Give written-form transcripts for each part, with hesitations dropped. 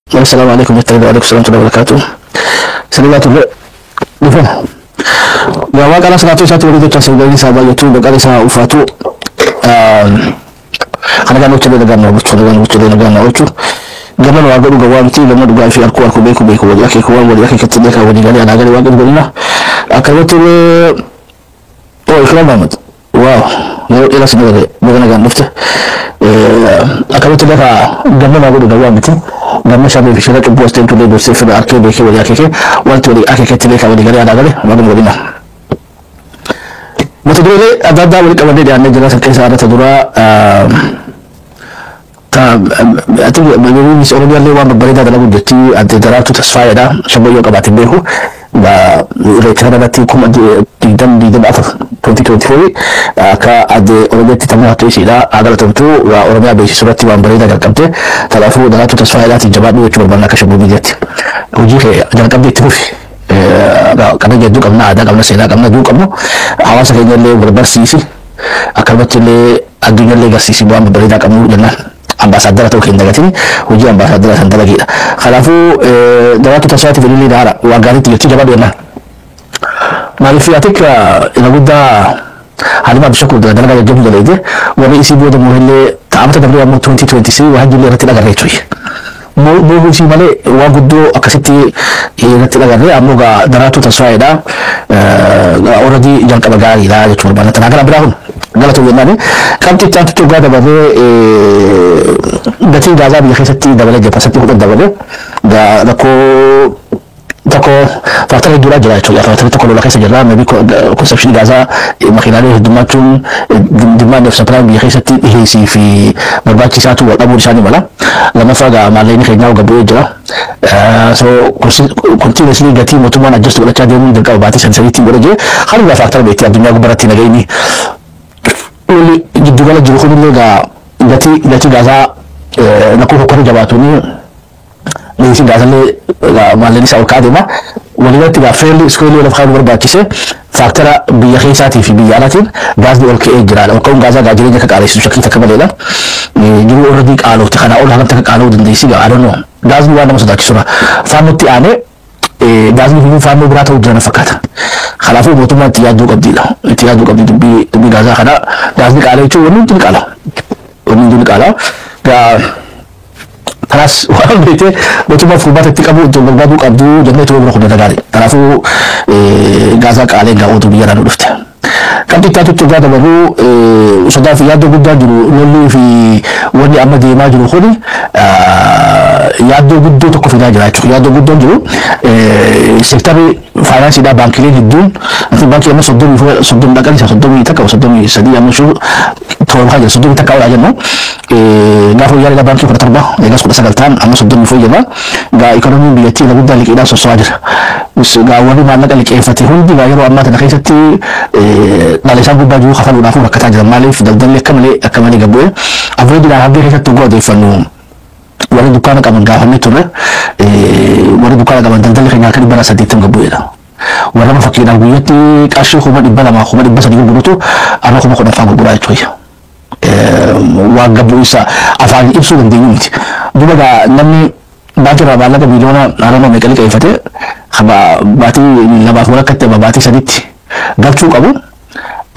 Assalaamu alaikum jettanii, waalaikum salaam wa barakaatu. Sanigaa turre dhufan. Gawaa qala salaatu isaatti walii jecha sagalee isaa baay'atu, maqaan isaa ulfaatu. Kana gaan hojjetu, nagaan na oolchu, nagaan hojjetu, nagaan na oolchu. Gama waa godhu gawaa miti, gama dhugaa fi arkuu arkuu, beeku beeku, walii akeeku waan walii akeekatti beekaa, walii galee anaa galee waan godhu godhina. Akkanumatti illee oo Ikram Ahmad, waaw, yeroo dheeraa sin agarre, baga nagaan dhufte. Akkanumatti illee kaa gama waa godhu gawaa miti. Gama shamee fi shira cubbuu as deemtu illee dursee fira arkee beekee walii akeekee wanti walii akeekatti beekaa, walii galee anaa galee waan godhu godhina. Mata dureelee adda addaa walii qabannee dhiyaannee jira. San keessaa irratti duraa ta Miss Oromiyaallee waan babbareedaa dalagu jetti, adde Daraartuu Tasfaayeedha. Shabayyoo qabaatiin beeku. Irreecha kanarratti 2024, 2024 akka adde Oromiyaatti tamuu hattu isiidha. Haa galatomtu, Oromiyaa beeksisuu irratti waan bareedaa jalqabde. Kanaafuu Daraartuu Tasfaayeedhaatiin jabaadhu jechuu barbaanna akka Shabboo Miidiyaatti. Hojii kee jalqabdee itti fufi. Qabeenya hedduu qabna, aadaa qabna, seenaa qabna, duu qabnu. Hawaasa keenya illee wal barsiisi. Akkanumatti illee addunyaa illee garsiisi, waan babbareedaa qabnu jennaan. Ambaasaadara ta'uu keenya dagatiin hojii ambaasaadara san dalageedha. Kanaafuu Daraartuu Tasfaayeetiif ilillee daara waan gaariitti jirti, jabaadhu jennaan. Maaliif ati irra guddaa Halima Abdushakur dalagaa jajjabduu daleede, warri isii booda moohillee ta'amata dabree ammoo 2023 waan jirre irratti dhagarree jechuudha. Moohuu isii malee waan guddoo akkasitti irratti dhagarree, ammoo gaa Daraartuu Tasfaayeedha. Already jalqaba gaariidha jechuudha barbaanna. Tanaa kana biraa kun galatoo jennaan. Qabxii itti aantutti waggaa dabarree gatiin gaazaa biyya keessatti dabalee jira. 10% dabalee rakkoo tokko factor hedduudha jira jechuudha. Factor tokko lola keessa jirra. Maybe consumption gaazaa, makiinaalee heddummachuun, demand of supply biyya keessatti dhiheessii fi barbaachisaatu wal dhabuun isaanii mala. Lammaffaa gaa maallaqni keenyaa gad bu'ee jira. So continuously gatii mootummaan adjust godhachaa deemuun dirqama baatii sadi sadiitti godha jee. Haaluma factor beektii addunyaa gubbaratti nagayni lolli giddugala jiru kunillee gaa gatii gaazaa rakkoo hokkora jabaatuuni dhiyeessiin gaazallee maallaqni isaa ol ka'aa deema. Waliigalatti gaa fairly squarely wal kaa'uu barbaachise, factor biyya keessaatii fi biyya alaatiin gaazni ol ka'ee jira. Ol ka'uun gaazaa gaa jireenya akka qaalessisu shakkii takka maleedha. Jiruu already qaalofte kanaa ol hagamta akka qaala'uu dandeessi gaa, I don't know. Gaazni waan nama sodaachisudha. Faannootti aanee gaazni kun faannoo biraa ta'uu jira na fakkaata. Kanaafuu mootummaan itti yaadduu qabdiidha. Itti yaadduu qabdi dubbii gaazaa kana. Gaazni qaala'e jechuun wanni hundi ni qaala. Wanni hundi ni qaala. Gaa kanaas waan beekte mootummaan furmaata itti qabu itti barbaaduu qabdu jennee turuu bira kun gaarii. Kanaafuu gaazaa qaalee gaa oduu biyya naannoo dhufte. Qabxii itti aantutti waggaa dabarru sodaa fi yaaddoo guddaa jiru, lolli fi wanni amma deemaa jiru kuni yaaddoo guddoo tokko fidaa jira jechuudha. Yaaddoo guddoon jiru seektarri faayinaansiidhaa, baankileen hedduun baankii amma 30 dhaqan isa 31, 33 amma shuu 7 jira, 31 olaa jennu. Gaafa guyyaa baankii 17, eegas 19 ta'an, amma 34 jenna. Gaa ikoonomiin biyyattii irra guddaa liqiidhaan sosso'aa jira. Gaa warri maallaqa liqeeffate hundi gaa yeroo ammaa tana keessatti dhala isaan gubbaa jiru kafaluudhaaf rakkataa jiran. Maaliif daldalli akka malee gad bu'e. Average hangee keessatti oguu odeeffannu, warri dukkaana qaban gaafannee turre, warri dukkaana qaban daldalli keenya harka 180 gad bu'eedha. Warra amma fakkiidhaan guyyatti qarshii 200,000, 300,000 gurgurutu har'a 10,000 fa'aa gurguraa jechuudha. Waan gad bu'iinsa afaan ibsuu dandeenyu miti. Duuba gaa namni baankii irraa maallaqa miiliyoona naannoo meeqa liqeeffate baatii 2f walakkatti, baatii 3tti galchuu qabu.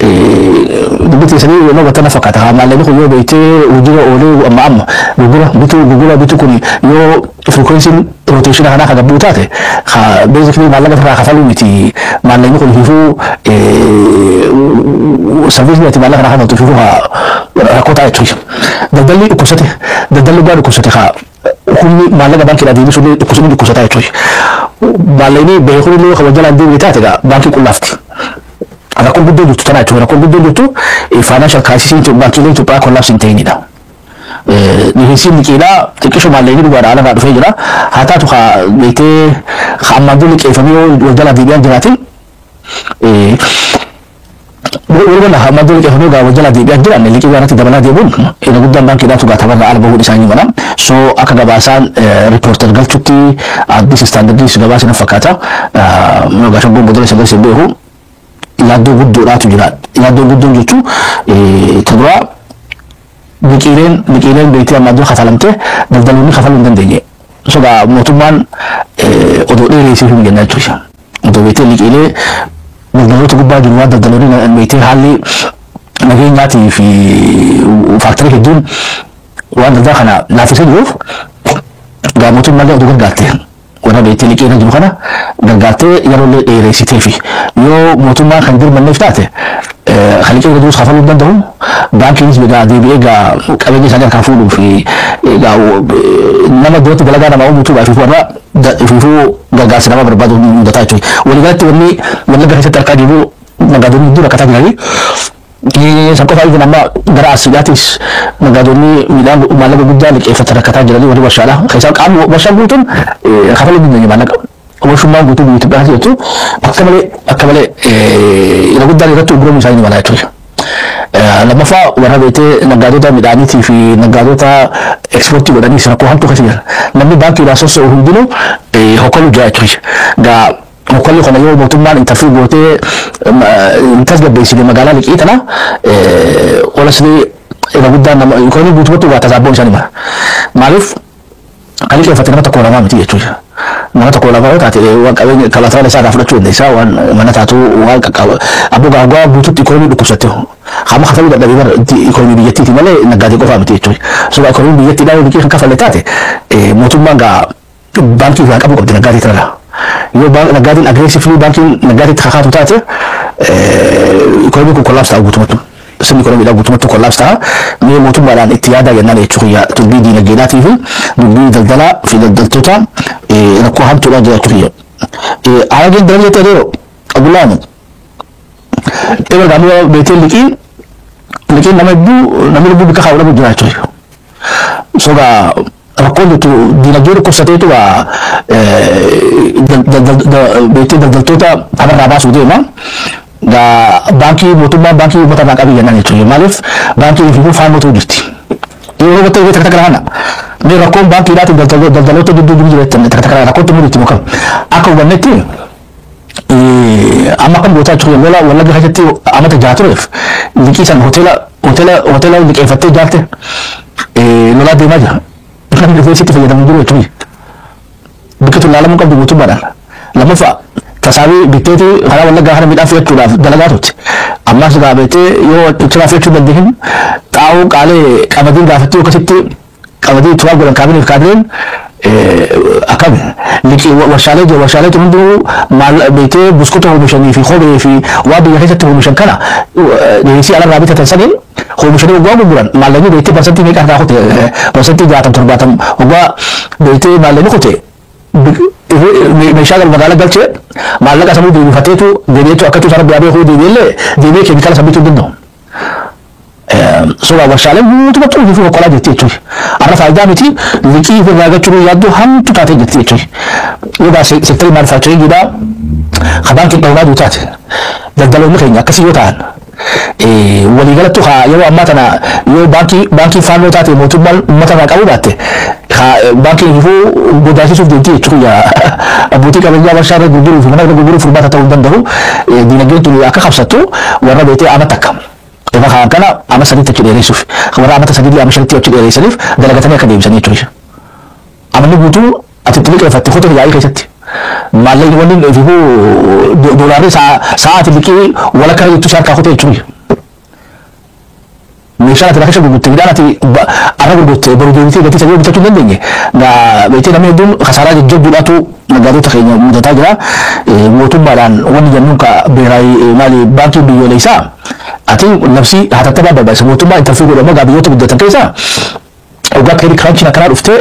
Dubbi teessanii yeroo battana fakkaata. Haa maallaqni kun yoo beektee hojiirra oolee amma gurgura bituu gurgura bituu kun yoo frequency rotation kanaa kan gabbuu taate, basically maallaqa irraa kafaluu miti, maallaqni kun hiifuu service ati maallaqa irraa kafaltu hiifuu rakkoo ta'a jechuudha. Daldalli dhukkubsate, daldalli dhugaa dhukkubsate, haa humni maallaqa baankiidhaa deebisuu illee dhukkubsanii dhukkubsataa jechuudha. Maallaqni beekuun illee kan jalaan deebi'e taate gaa baankii qullaafti. Rakkoon guddoo jirtu tana jechuudha. Rakkoon guddoo jirtu financial crisis baankiilee Itoophiyaa collapse hin ta'inidha. Dhiheessiin liqiidhaa xiqqisho, maallaqni dhugaadha ala irraa dhufee jira. Haa taatu haa beektee ammaan dura liqeeffamee yoo wal jalaa deebi'an jiraatin, walumaa ammaan dura liqeeffamee gaa wal jalaa deebi'an jiran, liqii irratti dabalaa deemuun irra guddaan baankiidhaatu gaa tabarra ala bahuun isaanii mala. So akka gabaasaan Reporter galchutti, Addis Standardis gabaasa na fakkaata. Gaa Shabboon bodola isa galchee beeku yaaddoo guddoodhaatu jira. Yaaddoo guddoon jechuun ta duraa liqiileen beektee ammaan dura kafalamte daldaloonni kafaluu hin dandeenye. Soba mootummaan odoo dheereessee hin jenna jechuudha. Odoo beektee liqiilee daldaloota gubbaa jiru waan daldaloonni beektee haalli nageenyaatii fi factorii hedduun waan daldala kana laaffisee jiruuf, gaa mootummaallee odoo gargaarte, warra beektee liqii irra jiru kana gargaartee yeroo dheeressitee fi yoo mootummaan kan dirmanneef taate, kan liqii irra jirus kafaluu hin danda'u. Baankiinis egaa deebi'ee egaa qabeenya isaanii harkaa fuudhuu fi egaa nama duratti dalagaa namaa uumutuudhaaf warra ifuufuu gargaarsa nama barbaadu mudataa jechuudha. Waliigalatti wanni Wallagga keessatti harkaa jiru, magaalonni hedduu rakkataa jiranii. San qofaa, even amma gara Arsiidhaatis magaalonni midhaan maallaqa guddaa liqeeffatan rakkataa jiranii. Warri warshaadha. Keessaa qaamni warshaan guutuun kafaluu hin dandeenye maallaqa. Warshummaan guutuu biyya Itoophiyaa jechuun akka malee yeroo guddaan irratti uguramuu isaanii ni mala jechuudha. Lammaffaa, warra beetee naggaadota midhaaniitii fi naggaadota exportii godhaniis rakkoo hamtuu keessa jira. Namni baankiidhaan soso'u hundinuu hokkoluu jira jechuudha. Gaa hokkolli kana yoo mootummaan interfere gootee hin tasgabbeessine magaalaa liqii tana, olasni irra guddaan nama ikonomii guutumatti waa tasaabboon isaanii mara. Maaliif, kan liqeeffate nama tokko lamaa miti jechuudha. Nama tokko lama yoo taate, waan qabeenya collateral isaa irraa fudhachuu dandeessa, waan mana taatu waan qaqqaba. Abboo gaaggaa guututti ikonomii dhukkubsatte. Hamma kafaluu dadhabee bara ikonomii biyyattiiti malee naggaadee qofaa miti jechuudha. So ikonomii biyyattiidhaa yoo liqii kan kafalle taate, mootummaan gaa baankii irraa qabuu qabdi naggaadee tanarraa. Yoo naggaadeen aggressively baankiin naggaadiitti kakaatu taate, ikonomiin kun collapse ta'a guutumatti. Sirni ikonomiidhaa guutumatti collapse ta'a. Mee mootummaadhaan itti yaadaa jennaan jechuudha. Dubbii diinagdeedhaatii fi dubbii daldalaa fi daldaltoota rakkoo hamtuudhaan jira jechuudha. Harargeen daran jettee adeero Abdullahi Ahmed. Egaa gaamuu beetee liqiin nama hedduu, namni lubbuu bikka kaa'u dhabu jira jechuudha. Sogaa rakkoon jirtu diinagdee dhukkubsateetu waa beektee daldaltoota kanarraa baasuu deema. Gaa baankii mootummaan baankii uummata irraa qabii jennaan jechuudha. Maaliif, baankii ofiifuu faannootu jirti. Yeroo battee takka takka kana. Mee rakkoon baankiidhaatiin daldaloota gidduu jiru jiru takka takka rakkootti mul'atti muka. Akka hubannetti amma akkam gootaa jiru, lola Wallagga keessatti amata 6 tureef liqii san hoteela liqeeffattee ijaarte lolaa deemaa jira. Namni dhufee sitti fayyadamu jiru jechuudha. Bikki tun laalamuu qabdu mootummaadhaan. Lammaffaa, tasaabii bitteeti karaa Wallaggaa kana midhaan fe'achuudhaaf dalagaa turte. Ammas gaa beektee yoo achirraa fe'achuu dandeenye, xaa'oo qaalee qamadiin gaafattee akkasitti qamadii turaa godhan kaabiniif kaadireen akkami liqii warshaalee jiru. Warshaalee tun hundinuu maal beektee buskuta oomishanii fi kophee fi waan biyya keessatti oomishan kana dhiyeessii alarraa bitatan saniin oomishanii waggaa gurguran, maallaqni beektee parsantii meeqa harkaa kute, 60%, 70 waggaa beektee maallaqni kute, meeshaa gal magaalaa galchee maallaqa sanuu deebifateetu deebi'eetu akkatu sana biraa beekuu deebi'ellee deebi'ee keemikaala san bituu hin danda'u. Suuraa warshaaleen guutumatti hojii fi hokkolaa jirti jechuudha. Har'a faayidaa miti, liqii ofirraa galchuu yaaddoo hamtu taatee jirti jechuudha. Yoo sectorii manufacturingiidhaa ka baankiin dhawmaa jiru taate, daldaloonni keenya akkasii yoo ta'an, waliigalattu haa yeroo ammaa tana yoo baankii faannoo taate, mootummaan uummata irraa qabuu baatte, baankiin ifuu godaasisuuf deemti jechuudha. Abbootii qabeenyaa warshaa irra gurguruu fi mana irra gurguruuf furmaata ta'uu hin danda'u. Diinagdeen tun akka qabsattu warra beetee ama takka. Ifa kaan kana ama 3tti achi dheeressuuf, warra amata 3llee ama 5tti achi dheereessaniif dalagatanii akka deebisanii jechuudha. Amanni guutuu ati itti liqeeffatte hoteela yaa'ii keessatti. Maallaqni wanni ifuu doolaarri sa'aati liqii walakkaa jettu si harkaa kutee jechuudha. Meeshaan ati rakasha gurgurte, midhaan ati arra gurgurte boru deebitee gatii sadii bitachuu hin dandeenye. Beektee namni hedduun kasaaraa jajjabduudhaatu magaalota keenya mudataa jira. Mootummaadhaan wanni jennuun ka beeraayi maali, baankii biyyoolessaa ati labsii hatattamaa barbaachisa. Mootummaa interfere godhu amma biyyoota guddatan keessaa waggaa credit crunchiin akkanaa dhuftee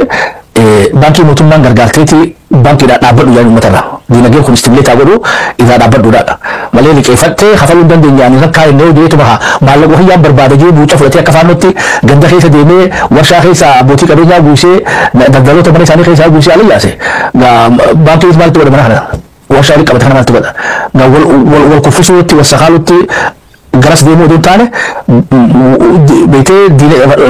baankii mootummaan gargaarteeti baankiidhaan dhaabbadhu jedhan uummatarra. Diinagdeen kun stimulate godhu irraa dhaabbadhuudhaadha. Malee liqeeffattee kafaluu hin dandeenye, ani rakkaa hin yoo jeetuma haa maallaqa ofiyyaan barbaada jee buuca fudhatee akka faannootti ganda keessa deemee warshaa keessa abbootii qabeenyaa guusee, daldaloota mana isaanii keessaa guusee ala yaase. Baankiinis maaltu godha mana kana? Warshaa walitti qabate kana maaltu godha? Wal kuffisuutti, wal sakaalutti. Garas deemuu odoo hin taane, beektee,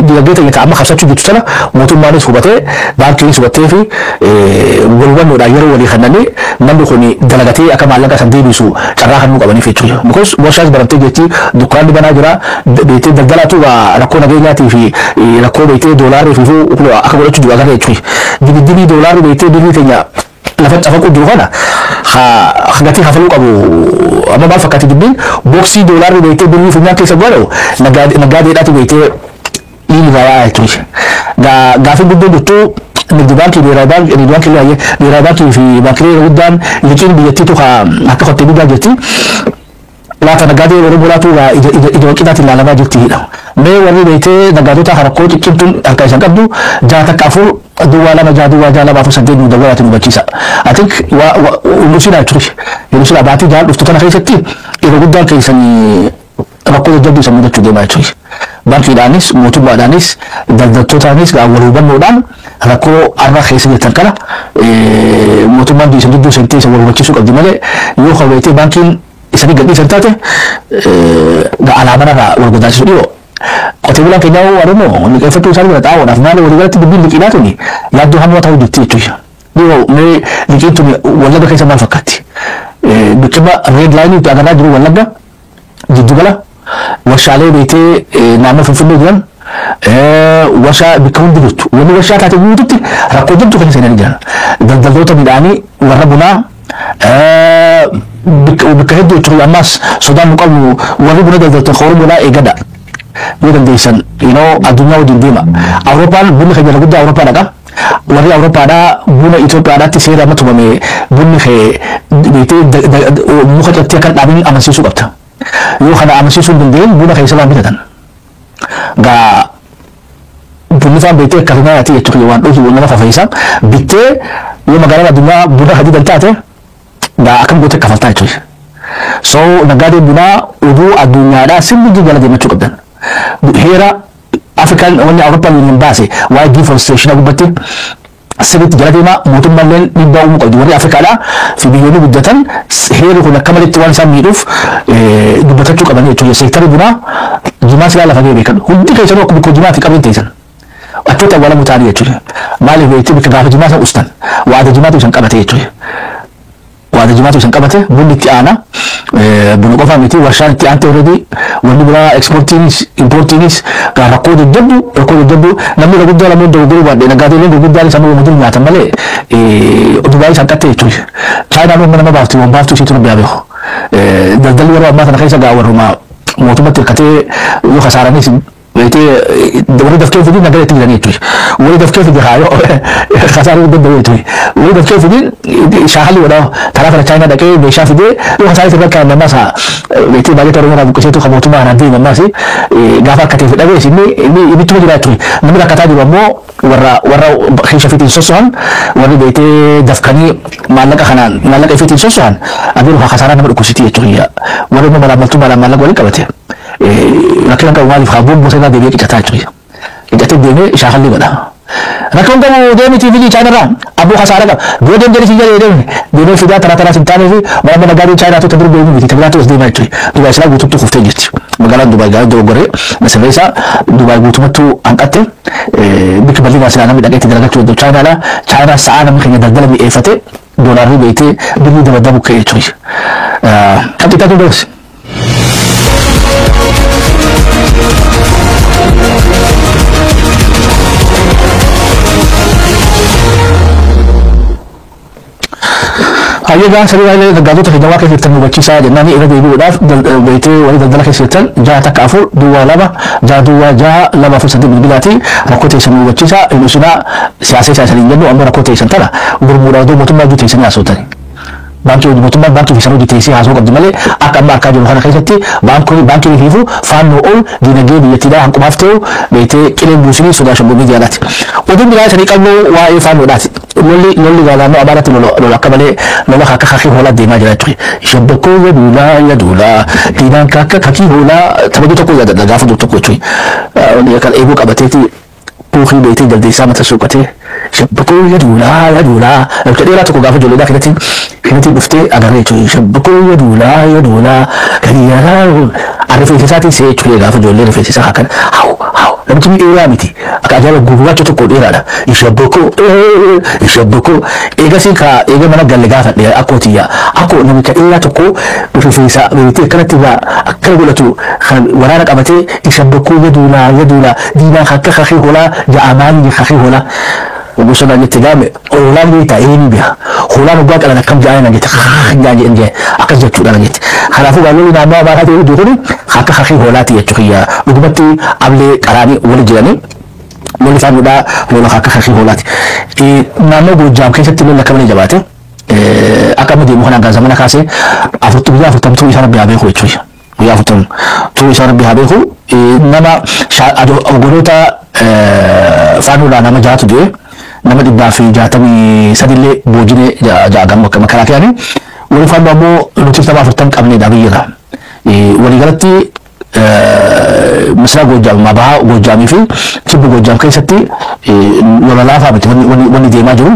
dinagdee teenya amma qabsachuu jirtu sana mootummaanis hubatee, baankiinis hubattee fi wal hubannoodhaan yeroo walii kennanii namni kun dalagatee akka maallaqa san deebisu carraa kan nuu qabaniif jechuudha. Because warshaas baramtee jechi, dukkaanni banaa jira, beektee, daldalaatu rakkoo nageenyaatii fi rakkoo, beektee, doolaarii fi akka godhachuu jiru agarra jechuudha. Dibiddibii doolaarri, beektee, birrii teenya lafa cafaquu jiru kana gatii kafaluu qabu. Amma maal fakkaatti dubbiin? Booksii doolaarri, beektee, birrii funyaan keessa godhu naggaadeedhaatu, beektee, dhiigni garaa jechuudha. Gaafii guddoo jirtu, nigdi baankii, biiraa baankii, nigdi baankii, biiraa baankii fi baankilee guddaan liqiin biyyattiitu akka kottee guddaa jirti. Laata naggaadee Oromoo laatu ija walqixaatiin ilaalamaa jirti hidha. Mee warri, beektee, naggaadota rakkoo ciccimtuun harka isaan qabdu 614 02 26 0248 nu dawwalaatu nu hubachiisa. I think hundumsinaa jechuudha. Hundumsinaa baatii 6 dhuftu kana keessatti yeroo guddaan keessanii rakkoo jajjabduu isa mudachuu deemaa jechuudha. Baankiidhaanis, mootummaadhaanis, daldaltootaanis wal hubannoodhaan rakkoo har'a keessa jirtan kana mootummaan isa jidduu seentee isa wal hubachiisuu qabdi malee, yoo kan baankiin isanii gadhiisan taate alaamanarraa wal godaansisu dhiyoo. Qotee bulaan keenyaa Oromoo liqeeffachuu isaanii bira xaa'oodhaaf maali, walii galatti dubbiin liqiidhaa tuni yaaddoo hamoo ta'uu jirti jechuudha. Dhiyoo mee liqiin tuni Wallagga keessa maal fakkaatti? Biqilaa red line itti agarraa jiru, Wallagga jiddugala, warshaalee, beektee, naannoo Finfinnee jiran, warshaa bakka hundi jirtu, wanni warshaa taate guututti rakkoo jirtu kan seenanii jiran. Daldaltoota midhaanii, warra bunaa, bakka hedduu jechuudha. Ammas sodaan nu qabnu, warri buna daldaltoota Oromoodhaa eegadha. Yoo dandeessan addunyaa wajjin deema. Awurooppaan bunni keenya guddaa Awurooppaa dhaqa. Warri Awurooppaadhaa buna Itoophiyaadhaatti seera amma tumame, bunni kee, beektee, muka cattee akka dhaabin amansiisuu qabda. Yoo kana amansiisuu hin dandeenye, buna keessa waan bitatan. Gaa bunni faan, beektee, akka nyaati jechuudha, waan dhufu nama fafeessa bittee yoo magaalaan addunyaa buna hadiidan taate, gaa akkam gootee kafaltaa jechuudha. So naggaadeen bunaa oduu addunyaadhaa sirni jala deemachuu qabdan. Heera Afrikaan, wanni Awurooppaan Union baase waa'ee deforestation gubbatti sirriitti jala deemaa. Mootummaalleen dhiibbaa uumuu qabdi. Warri Afrikaadhaa fi biyyoonni guddatan heerri kun akka malitti waan isaan miidhuuf dubbatachuu qaban jechuudha. Seektarri bunaa, jimaa silaa lafa gahee beekan. Hundi keessanuu akkuma bikka jimaati qabeen teessan. Achoota awwaalamuu ta'anii jechuudha. Maaliif, beektee, bikka gaafa jimaa san ustan waada jimaatu isan qabate jechuudha. Waada jimaatu isan qabate. Bunni itti aana, buna qofa miti, warshaan itti aante already, wanni biraa ekspoortiinis impoortiinis rakkoo jajjabdu, rakkoo jajjabdu. Namni irra guddaa lamuun dogoggoruu baadhee, nagaadeeleen gurguddaan isaan uumama dur nyaatan malee Dubaayii isaan qatte jechuudha. Chaayinaan uumama nama baafti, waan baaftu isiitu rabbi haa beeku. Daldalli yeroo ammaa kana keessa gaa warruma mootummatti hirkatee yoo kasaaranis, beektee, warri dafkee fidin nagada itti jiranii jechuudha. Warri dafkee fidi haa yoo kasaaruu danda'u jechuudha. Warri dafkee fidin shaakalli godhaa karaa kana Chaayinaa dhaqee meeshaa fidee yoo kasaarii sirra kan ammas, beektee, baay'ee Oromoo irraa buqqiseetu kan mootummaa kanaan deemu ammas gaafa akka ta'e fedhabees inni inni jira jechuudha. Namni rakkataa jiru ammoo warra keessa fiitiin sosso'an, warri, beektee, dafkanii maallaqa kanaan maallaqa ifiitiin sosso'an abiru kasaaraa nama dhukkubsitii jechuudha. Warri immoo malaamaltummaadhaan maallaqa waliin qabate rakkina qabu. Maaliif, haa bomboo sanaa deebi'ee qicataa jechuudha. Qicatee deemee shaakalli godha. Rakkoon qabu, deemiti fidii Chaayinarraa, abboo kasaara qaba. Yoo deem jedhi si jedhee deemne deemee fidaa taraa taraa sin taanee fi mana naggaadee Chaayinaatu ta dur deemuu miti, ta biraatu as deemaa jechuudha. Dubaay silaa guutumtuu kuftee jirti. Magaalaan Dubaay gaarii dogoggoree nasirreessa, Dubaay guutumattuu hanqatte. Bikki bal'inaa silaa namni dhaqee itti dalagachuu danda'u Chaayinaadha. Chaayinaa sa'aa namni keenya daldala mi'eeffate, doolaarri, beektee, birrii dabadabu ka'ee jechuudha. Qabxii taatu dabarsi. Hayyagaan sadii baay'ee naggaadota keenya waa keessa jirtan hubachiisaa jennaan irra deebi'uudhaaf, beektee, warri daldala keessa jirtan 614 02 6 06 248 bilbilaati rakkoo teessan hubachiisaa. Hin usinaa, siyaasa isaa isanii jennu, ammoo rakkoo teessan tana gurmuudhaan odoo mootummaa hojii teessanii haasoftan. Baankii, mootummaan baankii fi hojii teessee haasoo qabdi malee, akka amma argaa jiru kana keessatti baankiin hiifu faannoo ol diinagdee biyyattiidhaa hanqumaaf ta'u, beektee, qileen buusinii sodaa shaggoo miidiyaadhaati. Oduun biraa isanii qabnu waa'ee faannoodhaati. Lolli naannoo Amaaraatti lola akka malee lola akka kakii hoolaa deemaa jira jechuudha. Shabbakkoo ya duulaa ya duulaa diinaan akka kakii hoolaa, taphatu tokko yaadadha gaafa dur tokko jechuudha. Kan eeguu qabateeti. Buukii beektee jaldeessaa mata suuqatee shabbakoo yaduulaa yaduulaa namicha dheeraa tokko gaafa ijoolleedhaa keessatti dhuftee agarree jechuudha. Shabbakoo yaduulaa yaduulaa gadi yaraa rifeensa isaatiin se'ee jechuudha gaafa ijoollee rifeensa isaa akkana hawu hawu namichi ni dheeraa miti akka ajaa'iba gurraacha tokko dheeraadha. Shabbakoo shabbakoo eegasii ka eega mana galle gaafadhe akkoo tiyya akkoo namicha dheeraa tokko rifeensa beektee akkanatti akkana godhatu kan waraana qabatee shabbakoo yaduulaa yaduulaa diinaa akka kakee hoolaa ja'amaanii kakee hoolaa. Gosa naan jette gaame hoolaan beektaa eenyu beeka hoolaan waggaa qalan akkam ja'anii naan jette jaan jedhan jee akkas jechuudha naan jette. Kanaafuu baay'ee naannoo amaaraa ta'e iddoo kun akka kakee hoolaati jechuu kiyya dhugumatti ablee qaraanii wali jiranii lolli faanudhaa lola akka kakee hoolaati. Naannoo Goojjaam keessatti lolli akka malee jabaate akka amma deemu kanaan zamana kaasee afurtu guyyaa 40 isaan rabbi haa beeku jechuudha. Guyyaa 40 isaan rabbi haa beeku nama oggoloota faanuudhaa nama 6tu du'e nama 163 illee boojinee ja'a makalaakiyaan walii faannoo ammoo nuti nama 40 qabneedha biyyarra. Waliigalatti misira Goojjaam bahaa Goojjaamii fi kibba Goojjaam keessatti lola laafaa miti wanni deemaa jiru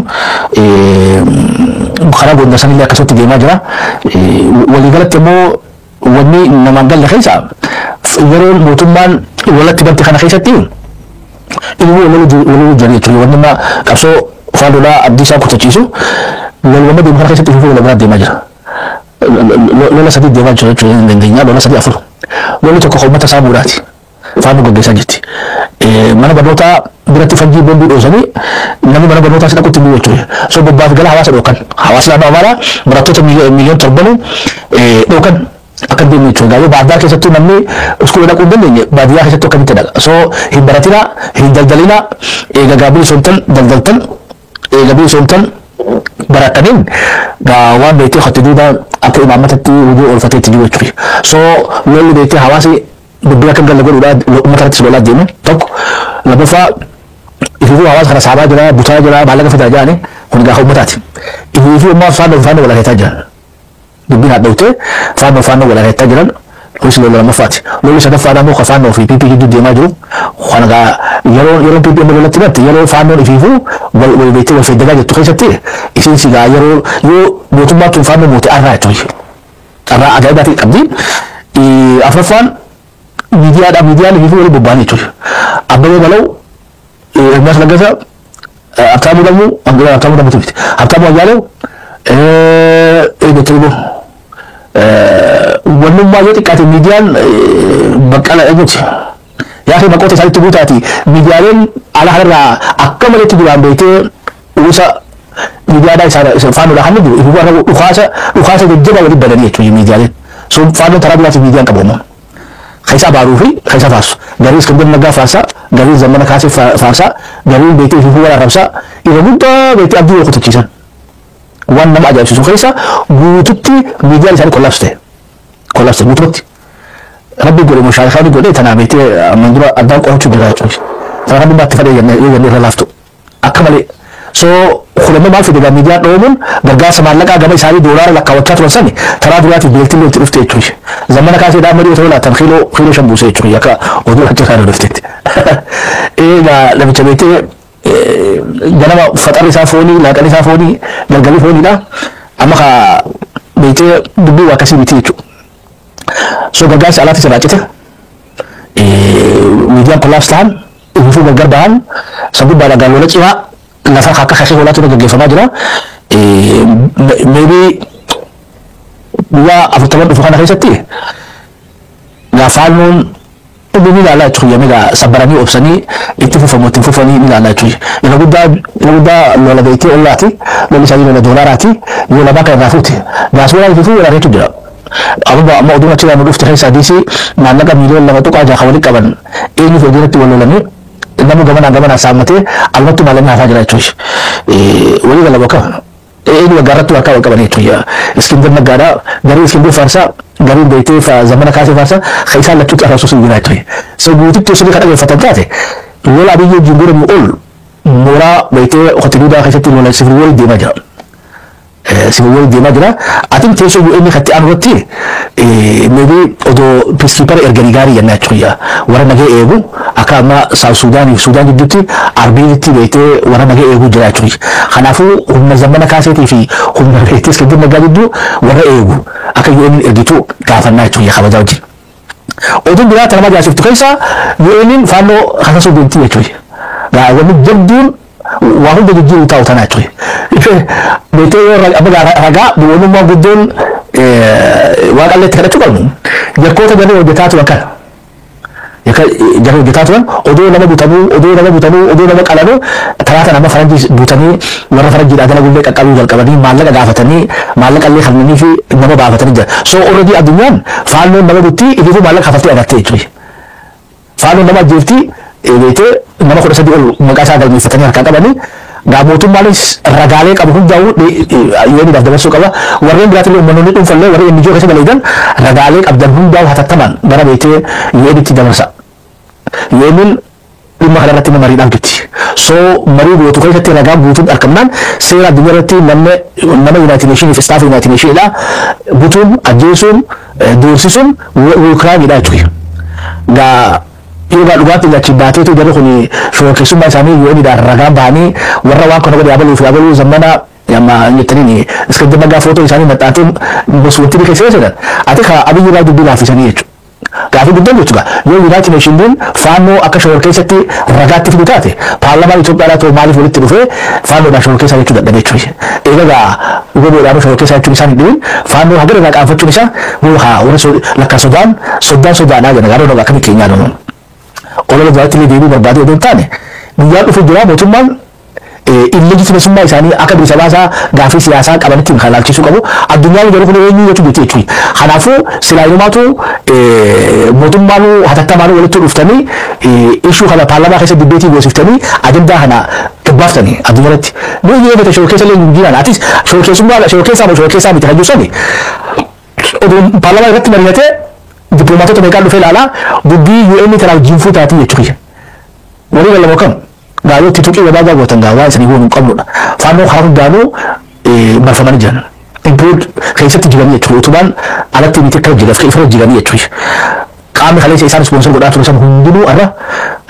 karaa Gondar sanillee akkasumatti deemaa jira. Waliigalatti immoo wanni namaan galle keessa yeroo mootummaan walatti bante kana keessatti ilmi waloluu jiran jechuudha. Wanni amma qabsoo faandoolaa abdii isaa kutachiisu loluma deemu kana keessatti ifuu lola biraa deemaa jira. Lola sadii deemaa jira jechuudha hin dandeenya lola sadii afur. Lolli tokko uummata isaa muuraati. Faannoo gaggeessaa jirti. Mana barnootaa biratti fanjii boombii dhoosanii namni mana barnootaa si dhaqutti hin jechuudha. So bobbaaf gala hawaasa dhookan. Hawaasa naannoo Amaaraa barattoota miiliyoona 7 dhookan akka hin deemne jechuudha. Gaayoo baadiyyaa keessattuu namni iskuula dhaquu hin dandeenye baadiyyaa keessattuu akkamitti dhaqa. So hin baratinaa hin daldalinaa eega gaabii soomtan daldaltan eega bilisoomtan barataniin gaa waan beektee hotti duuba akka imaammatatti hojii oolfatee itti jiru jechuudha. So lolli beektee hawaasi dubbii akka galle godhuudhaa uummata irrattis lolaa deemu tokko lammaffaa ifiifuu hawaasa kana saabaa jira butaa jira maallaqa fidaa jirani kun gaafa uummataati. Ifiifuu immoo faannoo faannoo walakkeettaa jiran dubbiin hadhooftee faannoo faannoo walakkeettaa jiran kunis lola lammaffaati. Lolli sadaffaadhaa immoo kan faannoo fi PP gidduu deemaa jiru kan gaa yeroo yeroo PP amma lolatti batte yeroo faannoon ifiifuu wal wal beektee wal feddagaa jirtu keessatti isiin si gaa yeroo yoo mootummaan tun faannoo moote arraa jechuudha. Carraa ajaa'ibaatii qabdi. Afuraffaan miidiyaadha miidiyaan ifiifuu waliin bobba'anii jechuudha. Abbabee Balaw Ermiyaas Laggasaa Habtaamuu Lamuu Habtaamuu Lamuu miti Habtaamuu Ayyaalew eenyutti immoo wannummaa yoo xiqqaate miidiyaan baqqala eenyuti. Yaa fi maqoota isaanitti guutaati miidiyaaleen ala kanarraa akka maleetti duraan beektee uwwisa miidiyaadhaa isa faannoodhaa kan jiru ifuu warra dhukaasa dhukaasa jajjabaa waliin bananii jechuudha miidiyaaleen. So faannoon taraa biraatiif miidiyaan qabu ammoo. Keessa baaruu fi keessa faarsu. Garii Iskandar Naggaa faarsaa, garii Zammana Kaasee faarsaa, gariin beektee ifuu warra arrabsaa irra guddaa beektee abdii wal kutachiisan. Waan nama ajaa'ibsiisu keessa guututti miidiyaan isaanii collapse ta'e. Collapse ta'e guutumatti. Rabbi godhe mushaarikaa godhe tanaa beektee amman dura addaan qorachuu jira jechuudha. Tana rabbi baatti fadhee jennee yoo jennee irra laaftu. Akka malee. So kudhannoo maal fide miidiyaan dhoomuun gargaarsa maallaqaa gama isaanii doolaara lakkaawwachaa turan sani taraa duraatiif beektiin itti dhufte jechuudha. Zamana kaasee dhaa marii otoo laatan kiiloo 5 buusee jechuudha akka oduu achi irraa dhuftetti. Egaa namicha beektee ganama faxarri isaa foonii laaqanni isaa foonii galgalli fooniidha. Amma ka beektee dubbii waa akkasii miti jechuudha. So gargaarsi alaatti sirraa cite miidiyaan collapse ta'an ifuu gargar bahan sababbaadhaan gaalola cimaa lafa akka kakee hoolaatu irra gaggeeffamaa jira. Maybe guyyaa 40 dhufu kana keessatti gaafaannoon dhummi ni ilaalaa jechuudha. Miga sabbaranii obsanii itti fufamu itti fufanii ni ilaalaa jechuudha. Irra guddaa lola beektee ollaati. Lolli isaanii lola doolaaraati. Yoo lamaa kan irraa fuute. Gaasoolaan ififuu walaateetu jira. Amma amma oduun achi irraa dhufte keessaa diisii maallaqa miiliyoona 2.6 kan walitti qaban eenyuuf hojiirratti wal lolanii namni gamanaa gamanaa saammatee almattu maallaqni hafaa jira jechuudha. Walii gala bakka eenyu waggaarratti harkaa wal qaban jechuudha. Iskindir Naggaadhaa garii Iskindir Faarsaa gariin beektee zamana kaasee Faarsaa kan isaan lachuutti arrabsuus hin jira jechuudha. So guututti osoo kan dhageeffatan taate lola Abiyyi wajjin godhamu ol mooraa beektee hoteeluudhaa keessatti lola sifrii wal deemaa jira. Civil war deemaa jira. Atiin teessoo UN katti aanu irratti maybe odoo peacekeeper erganii gaarii jennaa jechuudha. Warra nagee eegu akka amma South Sudaanii fi Sudaan gidduutti Arbiilitti beektee warra nagee eeguu jira jechuudha. Kanaafuu humna Zamana Kaaseetii fi humna beektee Iskindir Naggaa gidduu warra eegu akka UN ergitu gaafannaa jechuudha kabajaa wajjin. Oduun biraa tana ajaa'ibsiiftu keessa UN'n Faannoo kasasuu deemti jechuudha. Wanni jabduun waa hunda jijjiiruu taa'u tanaa jechuudha. Beektee yoo amma ragaa duwwannummaa guddoon waaqallee itti kadhachuu qabnu yakkoota jarri hojjetaa turan kana. Yakka jarri hojjetaa turan odoo nama butamuu, odoo nama butamuu, odoo nama qalanuu taraa tana amma faranjii butanii warra faranjiidhaa dalagullee qaqqabuu jalqabanii maallaqa gaafatanii maallaqa illee kennanii fi nama baafatanii jira. So already addunyaan Faannoon nama buttii ifiifuu maallaqa kafaltee agartee jechuudha. Faannoon nama ajjeeftii beektee nama 13 ol maqaa isaa galmeeffatanii harkaa qabanii gaa mootummaanis ragaalee qabu hundaa'uu UN'dhaaf dabarsuu qaba. Warreen biraatillee uummannoonni dhuunfallee warreen NGO keessa dalagan ragaalee qabdan hundaa'u hatattamaan gara beektee UN'tti dabarsa. UN'n dhimma kana irratti mariidhaaf jirti. So marii gootu keessatti ragaan guutuun argamnaan seera addunyaa irratti namni nama United Nations fi staff United Nationsidha butuun, ajjeesuun, doorsisuun crimeidha jechuudha. Gaa yoo gaa dhugaatti achi baateetu jarri kun shororkeessummaa isaanii UN'dhaan ragaan bahanii warra waan kana godhe abaluu fi abaluu Zammana amma jettaniin Iskindir Naggaa footoo isaanii maxxantee wanti keessa jedhan ati ka Abiyyi irraa dubbii laaffisanii jechuudha. Gaafii guddaan jechuudha. Yoo United Nations Faannoo akka shororkeessatti ragaatti fidu taate, paarlaamaan Itoophiyaadhaa ta'u maaliif walitti dhufee Faannoodhaan shororkeessaa jechuu dadhabe jechuudha. Egaa gaa goboodhaan shororkeessaa jechuun isaan hin dhibin Faannoo haga irraa qaanfachuun isaa haa warra lakka sodaan soddaan sodaadhaa jedha gaaroo akkamii keenyaa dhumu. Olola duraatti illee deebii barbaadee odoo hin taane guyyaan dhufu jira mootummaan illegitimeessummaa isaanii akka bilisa baasaa gaafii siyaasaa qabanitti kan laalchisuu qabu. Addunyaan garuu kun eenyu jechuu jetti jechuudha. Kanaafuu silaa inumaatu mootummaan hatattamaan walitti dhuftanii issue kana paarlaamaa keessa debate goosiftanii ajandaa kana gabbaaftanii addunyaa irratti. Nuyi yoo feete shororkeessa illee hin jiran atis shororkeessummaa shororkeessaa moo shororkeessaa miti kan jiru sani oduun paarlaamaa irratti mari'atee dippiloomaatota meeqaan dhufee ilaalaa dubbii UN tanaaf jinfuu taatii jechuudha. Walii galamoo kam gaayoo itti tuqii gabaabaa gootan gaa waan isanii goonuu hin qabnudha. Faannoo karaa hundaanuu marfamanii jiran. Include keessatti jiganii jechuudha. Utubaan alatti miti akka jiga ifirra jiganii jechuudha. Qaamni kaleessa isaan sponsor godhaa ture san hundinuu har'a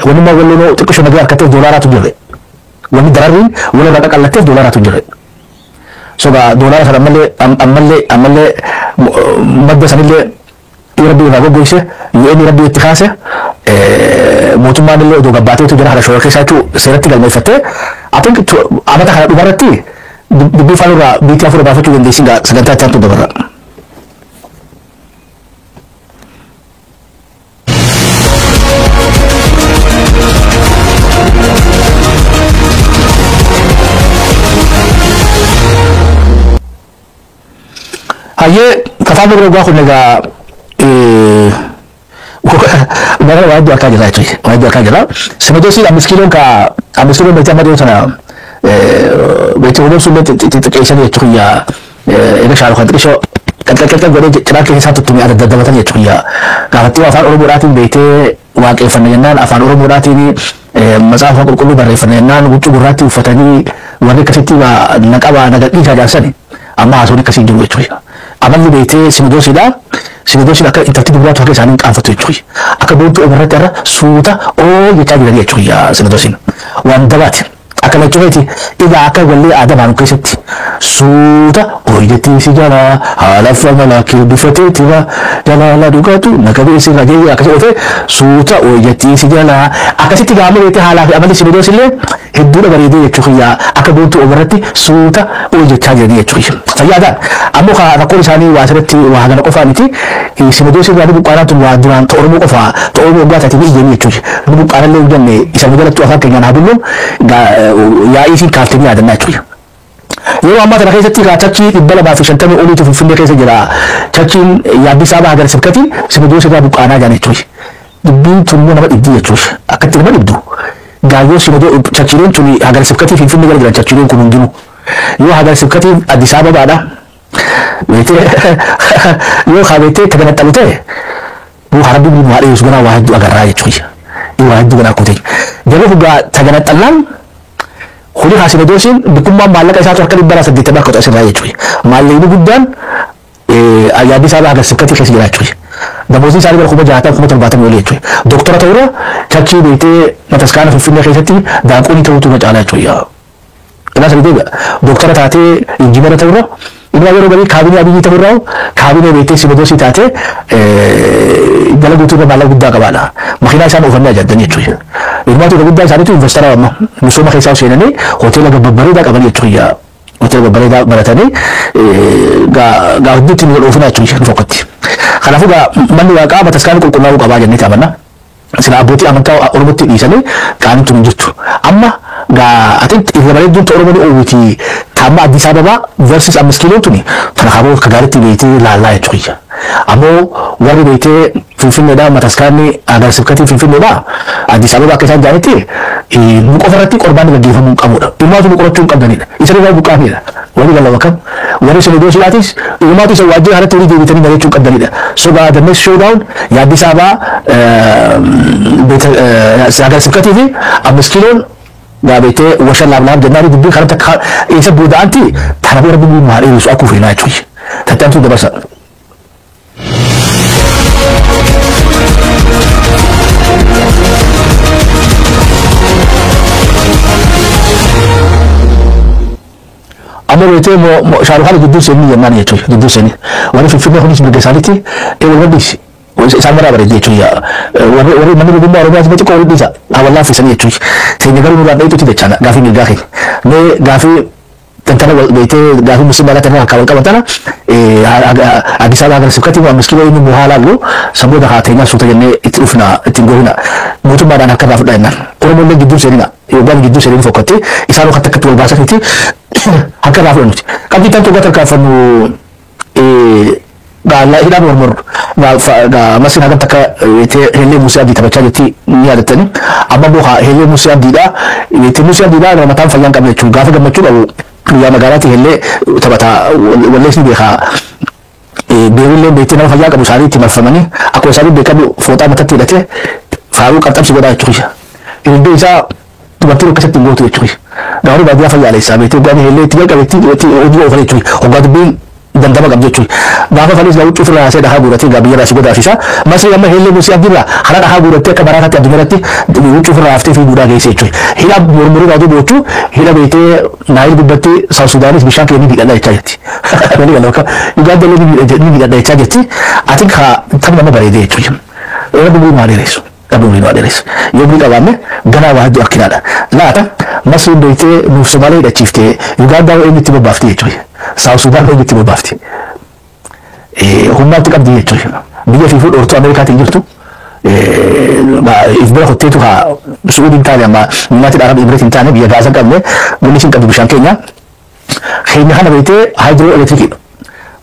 wanni walloonoo xiqqisho nagaa harkatteef doolaaraatu jirre. Wanni dararriin walirraa qaqallatteef doolaaraatu jirre. So gaa doolaara sana ammallee ammallee ammallee madda sanillee yoo rabbi irraa goggoyse UN rabbi itti kaase mootummaan illee odoo gabbaateetu jara kana shoora keessaa jechuu seeratti galmeeffattee I think amata kana dhumarratti dubbii faanurraa biitti afur baafachuu dandeessin gaa sagantaa itti aantu dabarra. Hayyee kafaan biroo dhugaa kun egaa bara waa hedduu harkaa jira jechuudha. Waa hedduu harkaa jira. Sinodoosiin 5 kiiloon ka 5 kiiloon beektii amma dhiyoo tana beektii hojii sun xixiqqeessanii jechuudha. Eega shaalu kan xiqqishoo qaqqaqqaqqa godhee cinaa keessa isaa tuttumee adda daddabatan jechuudha. Gaafattii afaan Oromoodhaatiin beektee waaqeffanna jennaan afaan Oromoodhaatiin matsaafa qulqulluu barreeffanna jennaan huccuu gurraatti uffatanii warri akkasitti naqabaa nagadhiisaa jaarsani amma haasawni akkasii hin jiru jechuudha. Amalli beektee sinodoosiidha. Sinodoosiin akka intalti dubaraatu harka isaanii hin qaanfattu jechuudha. Akka boontuu omarratti irra suuta oo jechaa jiranii jechuudha sinodoosiin. Waan dabaati. Akka lachuu egaa akka wallee aadaa baanu keessatti suuta hojjetii si jalaa haala famala kee bifateetiva jalaala dhugaatu naqabee si rajee akkasii oofee suuta hojjetii si jalaa akkasitti gaama beektee haalaa fi amalli sinodoos illee hedduudha bareedee jechuudha akka boontuu omarratti suuta hojjechaa jiranii jechuudha. Fayyaadhaan ammoo rakkoon isaanii waa asirratti waa hagana qofaa miti sinodoos irraa ni buqqaanaan tun waa duraan ta Oromoo qofaa ta Oromoo waggaa taate ni iyyanii jechuudha. Ni buqqaanallee hin jenne isa nu jalatti afaan keenyaan haa bulluun yaa'ii fi kaaftanii yaadannaa jechuudha. Yeroo ammaa kana keessatti gaa churchii 250 oliitu Finfinnee keessa jira. Churchiin yaabbisaa baha gara sibkatiin sinodoos irraa buqqaanaa jiran jechuudha. Dubbiin tun immoo nama dhibdii jechuudha. Akkatti nama dhibdu. Gaayyoo sinodoo churchiileen tun hagara sibkatii Finfinnee jala jiran churchiileen kun hundinuu. Yoo hagara sibkatii Addis Ababaadha. Beetee yoo haa beetee taganaxalu ta'e yoo harabbi nu haa dheessu ganaa waa hedduu agarraa jechuudha. Waa hedduu ganaa kutee. Jarri dhugaa taganaxallaan Kuni haasinadoosiin bikkummaan maallaqa isaatu harka 180 akka asirraa jechuudha. Maallaqni guddaan yaadni isaa haga sibkatii keessa jira jechuudha. Damoosni isaanii bara 60,000 70,000 olii jechuudha. Doktora ta'uura chachii beektee mataskaana Finfinnee keessatti daanqoonii ta'uutu irra caalaa jechuudha. Kanaaf sadii deebi'a. Doktora taatee injiinara ta'uura inni yeroo garii kaabinee Abiyyi ta'uurraa kaabinee beektee sinadoosii taatee jala guutuu irra maallaqa guddaa qabaadha. Makiinaa isaan oofannee ajaajanii jechuudha. Hirmaatu guddaa isaaniitu investara amma misooma keessaa seenanii hoteela babbareedaa qaban jechuudha. Hoteela babbareedaa baratanii gaa hedduutti nu oofina jechuudha nu fokkatti. Kanaafuu gaa manni waaqaa bataskaanni qulqullaa'uu qabaa jennee amanna. Sila abbootii amantaa Oromootti dhiisanii qaaniin tun hin jirtu. Amma gaa ati irra bareedduun Oromoon oowwiti amma Addis Ababa versus 5 kiiloon tuni kana kaboo akka gaariitti beektee laallaa jechuudha. Ammoo warri beektee Finfinneedhaa mataskaanni agar sibkatii Finfinneedhaa Addis Ababa akka isaan jaanitti nu qofa irratti qormaanni gaggeeffamuu hin qabudha. Dhimmaatu nu qorachuu hin qabdanidha. Isa irraa buqqaafnidha. Warri lallaba kam warri sinidoosiidhaatis dhimmaatu isa waajjira kanatti walii deebitanii mari'achuu hin qabdanidha. So gaa the next showdown Addis Ababa agar sibkatii fi 5 kiiloon gaa beektee washa laab laab jennaan dubbii kana takka isa booda'anti tana booda dubbii maal dheerisu akkuu feenaa jechuudha. Tattaantu dabarsa. Amma beektee Shaarukaan gidduu seenii jennaan jechuudha gidduu seenii. Warri Finfinnee kunis mirga isaaniitti wal dhiisi. Isaan maraa bareedee jechuudha. Warri manni ogummaa Oromiyaa xiqqoo wal dhiisa. Hawallaa fiisanii jechuudha. Teenya garuu nurraan dhayituutti jechaadha gaafii mirgaa keenya. Mee gaafii tantana beektee gaafii musliimaa tana akka wal qaban tana Addis Ababa agar sibkatii waan miskiina inni bu'aa laallu saboota haa teenyaa suuta jennee itti dhufna ittiin gohina mootummaadhaan harka irraa fudhaa jennaan. Oromoollee gidduu seenina yookaan gidduu seenin fokkattee isaan akka takkatti wal baasanitti harka irraa fudhannuti. Qabxii tan tokko tarkaanfannu hidhaa mormor Masriin hagam takka Heellee Musee Abdii taphachaa jirti ni yaadattani. Amma immoo Heellee Musee Abdiidha. Musee Abdiidha nama mataan fayyaa hin qabne jechuudha. Gaafa gammachuu qabu guyyaa magaalaatti heellee taphata wallees ni beekaa. Beerillee beektee nama fayyaa qabu isaanii itti marfamanii akkuma isaanii beekamu fooxaa mataatti hidhatee faaruu qarxamsi godhaa jechuudha. Ilbee isaa dubartiin akkasitti hin gootu jechuudha. Gaafni baadiyyaa fayyaaleessaa beektee hoggaan heellee itti jalqabe itti hojii oofan jechuudha. Hoggaa dubbiin dandama qabdu jechuudha. Gaafa fanis gaa huccuu ofirraa haasee dhahaa guuratee gaa biyya raasii godaasisa. Masri amma heellee Musee Abdiirraa karaa dhahaa guurattee akka baraataatti addunyaa irratti huccuu ofirraa haftee fi guuraa geesse jechuudha. Hidha mormoruu baatee bochuu hidha beektee Naayil gubbatti Saawus Sudaanis bishaan keenya ni miidhadha jechaa jirti. Walii gala bakka Ugaanda illee ni miidhadha jechaa jirti. Ati kaa taphni nama bareedee jechuudha. Rabbi umurii nu haa dheeressu. Rabbi umurii nu haa dheeressu. Yoo umurii qabaanne ganaa waa hedduu akkinaadha. Laata Masriin beektee nuuf Somaalee hidhachiiftee Ugaandaa eenyu itti bobbaafti jechuudha. Saawus Sudaan eenyu itti bobbaafti. Humnaatti qabdi jechuudha. Biyya fiifuu dhoortuu Ameerikaatiin jirtu if bira kotteetu haa Su'uudii hin taane amma United Arab Emirates hin taane biyya Gaazaa qabne bunni isin qabdu bishaan keenya. Keenya kana beektee haayidroo elektirikiidha.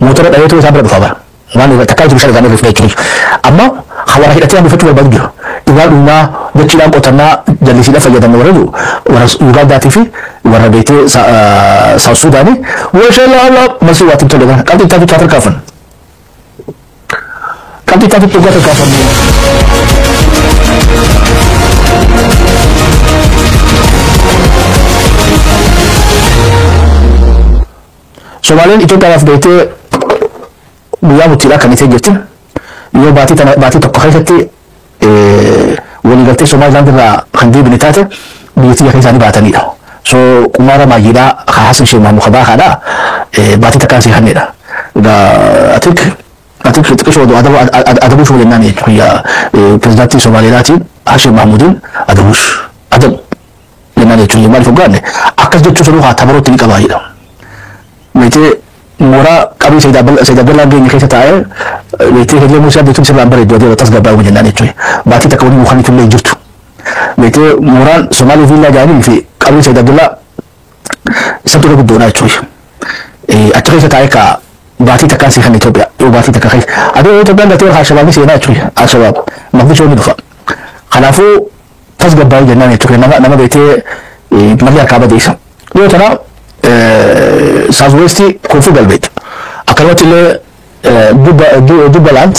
Motora dhabeetu isaan bira dhufa bara. Waan takkaa bishaan isaanii irra jechuudha. Amma hawara hidhatee hambifachuu barbaadu jira. Dhugaa dhugnaa jechuudhaan qotannaa jallisiidhaan fayyadamne warra jiru warra Ugaandaatii fi warra beektee Saawus Sudaanii washalaa Allah masii waatiin tolle kana qabxii itti haa tarkaanfannu. Qabxii itti dhugaa tarkaanfannu. Somaaleen Itoophiyaadhaaf beektee guyyaa murtiidhaa kan itee jirti. Yoo baatii tana baatii tokko keessatti waliigaltee Somaalilaand irraa kan deebine taate biyyattii yakka isaanii baatanidha. So qumaara maayyiidhaa haa Hassan Sheikh Mahmud Kabaa haadha baatii takkaan si hannedha. Egaa atik atik xiqqishoo adabuush waliin jechuudha. Pirezidaantii Somaaliilaatiin Hassan Mahmudiin adabuush adabu jennaan jechuudha. Maaliif hoggaanne akkas jechuun sanuu haa tabarootti ni qabaa jedha. Meetee mooraa qabii Sayyid Abdallaan geenye keessa taa'ee meetee Heellee Musee Abdiituun sirraan bareedu adeema tasgabbaa'uu jennaan jechuudha. Baatii takka waliin mukaan illee jirtu. Meetee mooraan Somaalee Viillaa jedhanii fi qabii Sayyid Abdallaa isatu irra guddoodha jechuudha. Achi keessa taa'ee kaa baatii takkaan seekan Itoophiyaa yoo baatii takka keessa. Adoo Itoophiyaan galtee warra Alshabaabni seenaa jechuudha. Alshabaab Maqdishoo ni dhufa. Kanaafuu tasgabbaa'uu jennaan jechuudha. Nama beektee malli harkaa badeessa. Yoo tana South West koonfur galbeet. Akkanumatti illee Jubbaland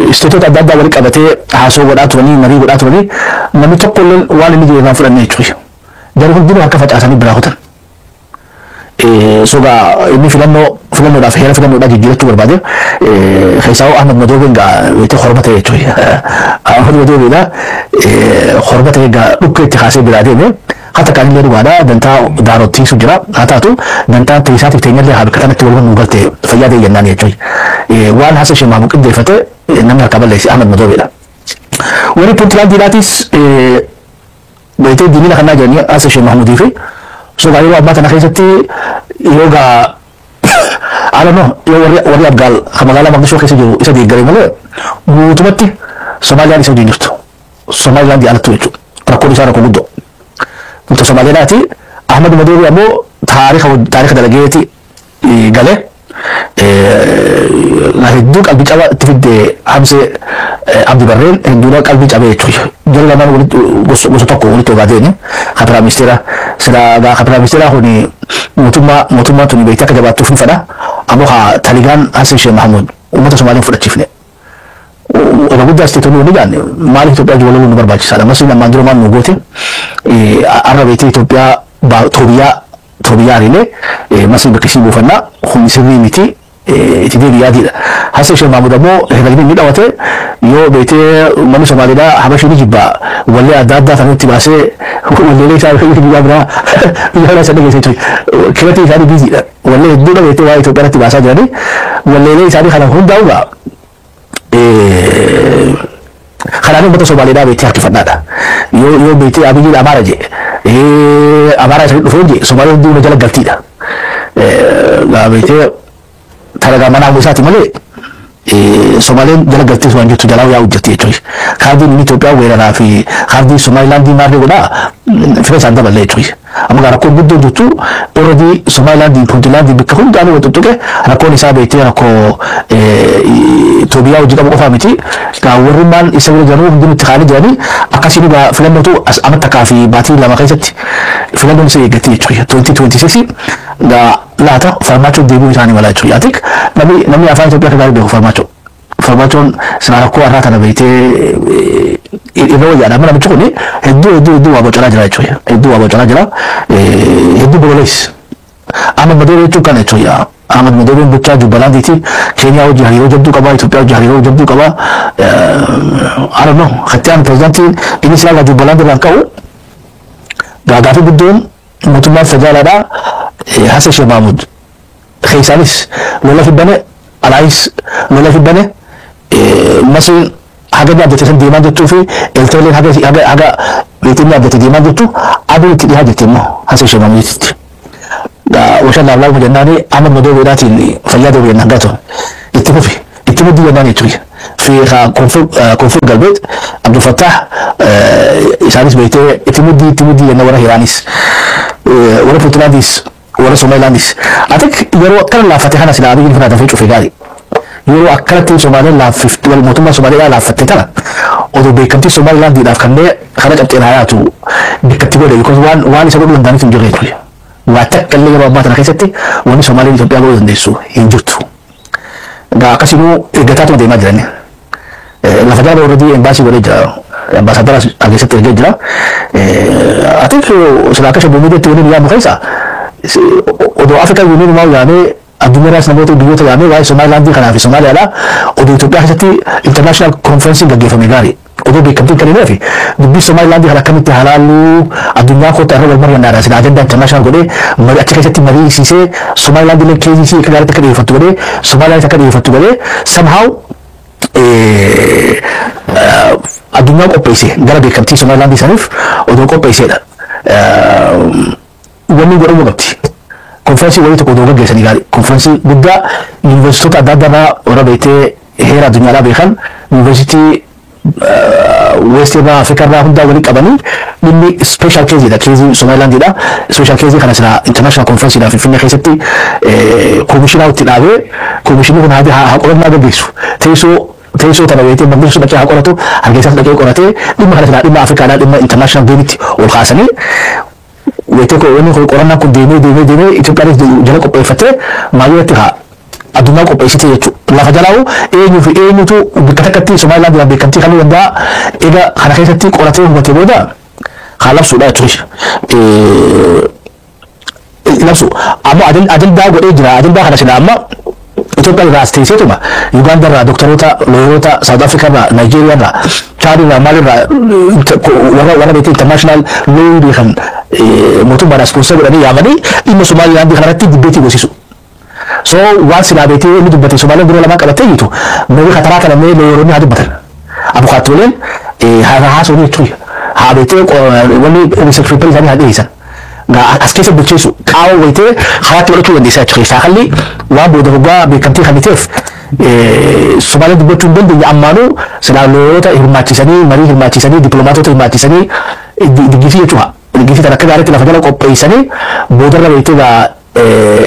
isteetota adda addaa walitti qabatee haasoo godhaa turanii marii godhaa turanii namni tokko illee waan inni jedhe irraa fudhanne jechuudha. Jarri hundinuu harka facaasanii biraa kutan. Sogaa inni filannoo filannoodhaaf heera filannoodhaa jijjiirachuu barbaade. Keessaa Ahmad Madoobeen gaa beektee horma ta'e jechuudha. Ahmad Madoobeedha horma ta'e gaa dhukkee itti kaasee biraa deeme. Hatta kan illee dhugaadha, dantaa daarottiisu jira, haa taatu dantaa teessaatiif teenyallee haa bakka kanatti walumaa nu galte fayyaa ta'e jennaan jechuudha. Waan Hasan Sheekh Mahmud qindeeffate namni harka balleesse Ahmad Madoobeedha. Warri Puntlaandiidhaatis beektee diinina kannaa jiranii Hasan Sheekh Mahmudii fi sogaa yeroo ammaa tana keessatti yoo gaa, I don't know, yoo warri Abgaal kan magaalaa Maqdishoo keessa jiru isa deeggare malee guutumatti Somaaliyaan isa wajjin jirtu. Somaalilaandii alattu jechuudha. Rakkoon isaa rakkoo guddoo. Mutta Somaaliyaadhaati. Ahmad Madoobee ammoo taarika dalageeti galee hedduu qalbii caba itti fidde. Hamsee Abdi Barreen hedduudha qalbii cabee jechuudha. Jara lamaan walitti gosa tokko walitti ogaateeni ka prime ministeera sila gaa ka prime ministeera kuni mootummaa tuni beektee akka jabaattuuf ni fedha. Ammoo ka Taligaan Hassan Sheekh Mahmud uummata Somaaliin fudhachiifne. Irra guddaa isteetonni wani jaanne maaliif Itoophiyaa wal loluun nu barbaachisaadha. Masriin ammaan dura maal nu goote? Arra beektee Itoophiyaa Toobiyaa ariilee Masrii bakka isii buufannaa humni sirrii miti, itti deebi yaadiidha. Hassan Sheekh Mahmud ammoo herregni inni dhawate yoo beektee uummanni Somaaliidhaa Habashii ni jibbaa, wallee adda addaa kan itti baasee walleelee isaa biyya biraa isa dhageesse jechuudha. Kiratii isaanii biiziidha. Wallee hedduudha beektee waa'ee Itoophiyaa irratti baasaa jiranii walleelee isaanii kana hundaa'uudha. Kanaan uummata Somaaliidhaa beektee harkifadhaadha. Yoo beektee Abiyyiin Amaara jee, Amaara isa dhufee jee, Somaalee hunduu jala galtiidha. Beektee talagaa manaa isaati malee Somaaleen jala galtee waan jirtu jalaa yaa'u jirti jechuudha. Kaardiin inni Itoophiyaa weeraraa fi kaardii Somaalilaandii maarree godhaa fira isaan daballee jechuudha. Amma gaa rakkoon guddoo jirtu already Somaalilaandii, Puntlaandii bakka hundaanuu wal tuttuqe. Rakkoon isaa beektee rakkoo Itoophiyaa hojii qabu qofaa miti. Gaa warrummaan isa bira jiran hundinuu itti kaanii jiranii akkasiin gaa filannootu amma takkaa fi baatii 2 keessatti filannoon isa eeggatti jechuudha. 2026 gaa laata Farmaachoon deebi'uu isaanii mala jechuudha. Atik namni afaan Itoophiyaa akka gaarii beeku Farmaachoo. Farmaachoon silaa rakkoo har'aa tana beektee irra wayyaadha. Amma namichi kun hedduu hedduu hedduu waa bocanaa jira jechuudha. Hedduu waa bocanaa jira. Hedduu bololees. Ahmad Madoobee jechuun kana jechuudha. Ahmad Madoobeen bulchaa Jubbalaandiiti. Keeniyaa hojii hariiroo jabduu qaba. Itoophiyaa hojii hariiroo jabduu qaba. I don't know. Kattiyaan pirezidaantiin inni silaa Jubbalaandi irraan ka'u gaafii guddoon mootummaan federaalaadhaa Hassan Sheekh Mahmud keessaanis lola fibbane, alaayis lola fibbane. Masriin haga inni abdate san deemaa jirtuu fi Eeltooleen haga beektii inni abdate deemaa jirtu aduun itti dhihaa jirti immoo Hassan Sheekh Mahmuditti. Washaan laaflaa jennaani Ahmad Madoobeedhaatiin fayyaa deebi'e jennaan gaatu itti fufi itti muddii jennaan jechuudha. Fi koonfur galbeet Abdul Fattah isaanis beektee itti muddii itti muddii jenna, warra Hiraanis, warra Puntlaandis, warra Somalilaandis. Atik yeroo akkana laaffate kana silaa Abiyyiin fudhatan fi cufe gaarii. Yeroo akkanatti Somaaleen laaffifte, mootummaa Somaaliidhaa laaffatte tana odoo beekamtii Somaalilaandiidhaaf kanneen kana cabxeen hayaatu bikkatti godhe, because waan isa godhuu danda'anitu hin jirre jechuudha. Waa takka illee yeroo ammaa tana keessatti wanni Somaaleen Itoophiyaa godhuu dandeessu hin jirtu. Gaa akkasinuu eeggataatuma deemaa jirani. Lafa jala already embaasii godhee jira. Ambaasaadara keessatti ergee jira. Ati silaa akka shabuu miidiyaatti waliin yaamu keessa odoo African Union maa yaamee, addunyaarraas namoota biyyoota yaamee, waa'ee Somaalilaandii kanaa fi Somaaliyaadhaa odoo Itoophiyaa keessatti international conference gaggeeffame gaarii. Odoo beekamtiin kan fi dubbii Somaalilaandii kana akkamitti halaaluu addunyaa kootta irra wal mari'annaadha. Sila ajandaa international godhee marii achi keessatti mariisiisee, Somaalilaandii illee keezii akka gaariitti akka dhiyeeffattu godhee, Somaalilaandii akka dhiyeeffattu godhee, somehow addunyaa qopheesse gara beekamtii Somaalilaandii saniif odoo qopheessedha. Wanni godhamuu qabdi. Konferensii wayii tokko odoo gaggeessanii gaarii. Konferensii guddaa yuunivarsiitota adda addaa irraa warra beektee heera addunyaadhaa beekan, yuunivarsiitii West irraa, Afrikaa irraa hundaa walii qabanii, dhimmi special caseidha. Caseii Somalilaandiidha. Special caseii kana sila international conferenceidha Finfinnee keessatti koomishinaa itti dhaabee, koomishinni kun haa qorannaa gaggeessu. Teessoo tana beektee Maqdishuu dhaqee haa qoratu, Hargeysaas dhaqee qoratee, dhimma kana silaa dhimma Afrikaadhaa dhimma international gameitti ol kaasanii, beektee wanni kun qorannaan kun deemee deemee deemee Itoophiyaanis jala qopheeffattee maayilatti haa addunyaa qopheessite jechuudha. Lafa jalaa'u eenyuu fi eenyutu bakka takkatti Somaalilaandiidhaan beekamtii kennuu danda'a. Egaa kana keessatti qoratee hubatee booda Haa labsuudha jechuudha. Labsu ammoo ajandaa godhee jira. Ajandaa kana sila amma Itoophiyaa irraa as teesseetuma Uganda irraa doktoroota, lawyeroota, South Africa irraa, Nigeria irraa, Chad irraa, maal irraa, warra beekee international law beekan mootummaadhaan sponsor godhanii yaamanii dhimma Somaalilaandii kanarratti debate goosisu. So waan silaa beetee inni dubbate, Somaaliyaan dura lamaan qabattee jirtu, maybe kataraa kana mee lawyeroonni haa dubbatan. Abukaatooleen haa haasa'u jechuudha. Haa beetee wanni research paper isaanii haa dhiyeessan. As keessa bilcheessu qaama wayitee karaatti godhachuu dandeessaa jechuudha. Shaakalli waan booda hoggaa beekamtii kan ta'eef Somaaliyaan dubbachuu hin dandeenye, ammaanuu silaa lawyeroota hirmaachisanii, marii hirmaachisanii, dippiloomaatota hirmaachisanii, diggisii jechuudha. Diggisii tan akka gaariitti lafa jala qopheessanii boodarra beektee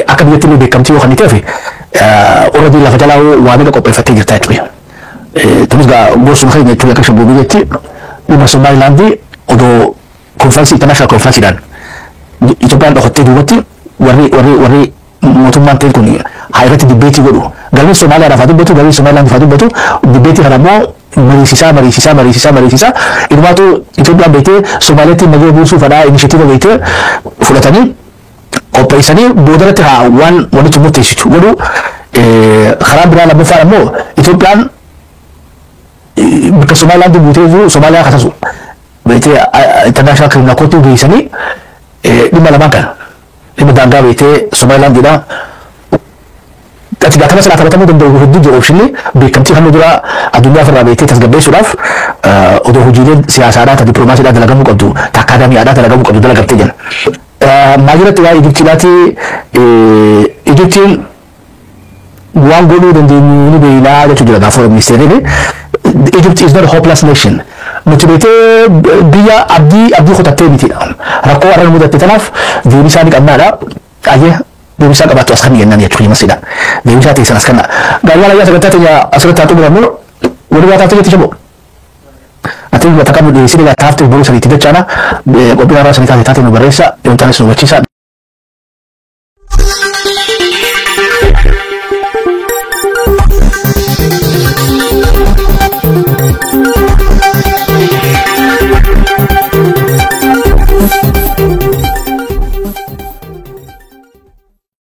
akka biyyatti illee beekamtii yoo kan ta'eef already lafa jalaa waa meeqa qopheeffattee jirta jechuudha. Tunis gaa gorsuma keenya jechuudha. Akka shabboo biyyatti dhimma Somaalilaandii odoo konferensii, international konferensiidhaan Itoophiyaan dhokattee duubatti warri mootummaan ta'e kun haa irratti debate godhu. Galmi Somaaliyaadhaaf haa dubbatu, galmi Somaalilaandiif haa dubbatu, debate kana immoo mariisisaa, mariisisaa, mariisisaa, mariisisaa. Inumaatu Itoophiyaan beektee Somaaliyaatti nagaya buusuu fadhaa initiative beektee fudhatanii qopheessanii boodarratti haa waan walitti murteessitu godhu. Karaan biraa lammaffaan ammoo Itoophiyaan bakka Somaalilaandii buutee jiru Somaaliyaa kasasu beektee international criminal court geessanii dhimma lamaan kana, dhimma daangaa beektee Somaalilaandiidha. Ati gaatama silaa taphatamuu danda'u hedduu jiru. Optionni beekamtii kan dura addunyaa ofirraa beektee tasgabbeessuudhaaf odoo hojiileen siyaasaadhaa ta dippiloomaasiidhaa dalagamuu qabdu, ta akaadaamiidhaa dalagamuu qabdu dalagamtee jira. Maal waa'ee Ijiptiidhaati? Ijiptiin waan godhuu dandeenyu ni beeynaa jechuu jira gaafa ministeerri. Egypt is not a hopeless nation. Nuti beetee biyya abdii kutattee mitiidha. Rakkoo har'a nu mudatte tanaaf deebii isaa ni qabnaadha. Ayyee, deebii isaa qabaattu as kan jennaan jechuudha masiidha. Deebii isaa teessan as kanna. Gaariin ayyaa sagantaa teenya asirratti haa xumuramnu, walii waa taatee jetti shaboo. Ati bakka qabnu dhiyeessii taafte boruu saniitti dachaana. Qophiin haaraa sanii taate nu barreessa, yoo taanes nu hubachiisa.